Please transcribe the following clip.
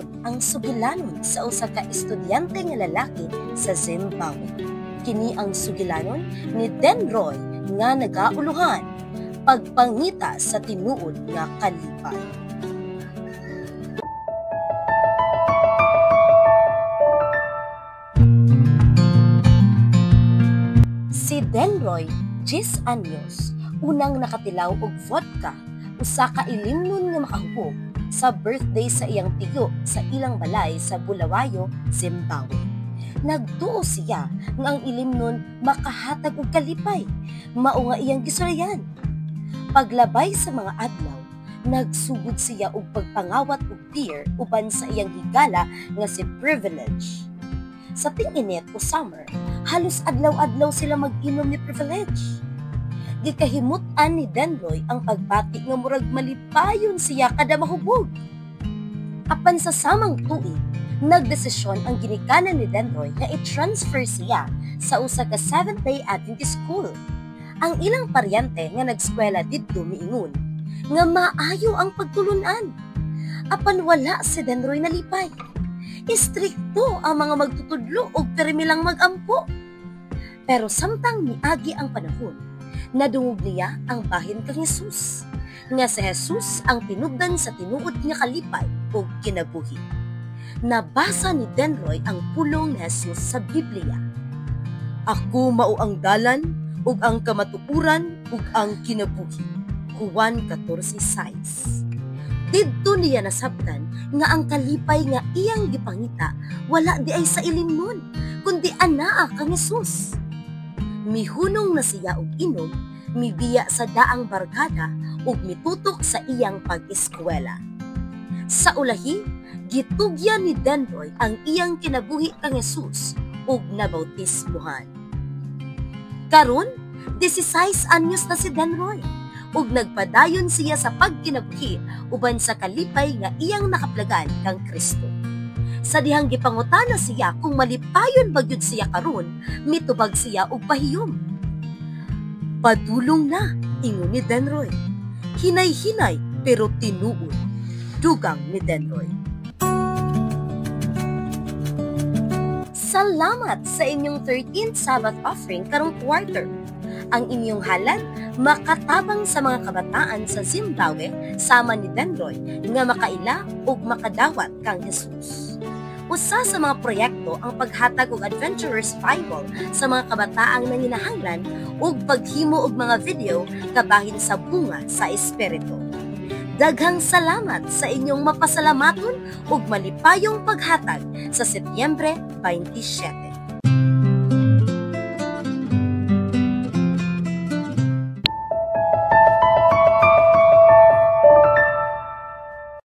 Basahon ang sugilanon sa usa ka estudyante nga lalaki sa Zimbabwe. Kini ang sugilanon ni Denroy nga nagauluhan, "Pagpangita sa Tinuod nga Kalipay." Si Denroy, 10 anyos, unang nakatilaw og vodka, usa ka ilimnon nga makahubog, sa birthday sa iyang tiyo sa ilang balay sa Bulawayo, Zimbabwe. Nagtuo siya nga ang ilimnon makahatag og kalipay, mao nga iyang gisulayan. Paglabay sa mga adlaw, nagsugod siya og pagpangawat og beer uban sa iyang higala nga si Privilege. Sa ting-init o summer, halos adlaw-adlaw sila mag-inom ni Privilege. Gikahimut-an ni Denroy ang pagbati nga murag malipayon siya kada mahubog. Apan sa samang tuig, nagdesisyon ang ginikanan ni Denroy nga i-transfer siya sa usa ka Seventh-day Adventist school. Ang ilang paryente nga nagskwela didto miingon nga maayo ang pagtulunan. Apan wala si Denroy nalipay. Istrikto ang mga magtutudlo og permi lang magampo. Pero samtang miagi ang panahon, nadungog niya ang bahin kang Jesus, nga si Jesus ang tinubdan sa tinuod nga kalipay ug kinabuhi. Nabasa ni Denroy ang pulong ni Jesus sa Biblia. "Ako mao ang dalan ug ang kamatuoran ug ang kinabuhi." Juan 14:6. Didto niya nasabtan nga ang kalipay nga iyang gipangita wala diay sa ilimnon, kundi anaa kang Jesus. Mihunong na siya og inom, mibiya sa daang barkada ug mitutok sa iyang pag-eskwela. Sa ulahi, gitugyan ni Denroy ang iyang kinabuhi kang Jesus ug nabautismuhan. Karon, 16 anyos na si Denroy ug nagpadayon siya sa pagkinabuhi uban sa kalipay nga iyang nakaplagan kang Kristo. Sa dihang gipangutana siya kung malipayon ba gyud siya karon, mitubag siya og pahiyom. "Padulong na," ingon ni Denroy. "Hinay-hinay pero tinuod," dugang ni Denroy. Salamat sa inyong 13th Sabbath offering karong quarter. Ang inyong halad makatabang sa mga kabataan sa Zimbabwe sama ni Denroy nga makaila ug makadawat kang Jesus. Usa sa mga proyekto ang paghatag og Adventurers Bible sa mga kabataang nanginahanglan ug paghimo og mga video kabahin sa bunga sa Espiritu. Daghang salamat sa inyong mapasalamaton ug malipayong paghatag sa Setyembre 27.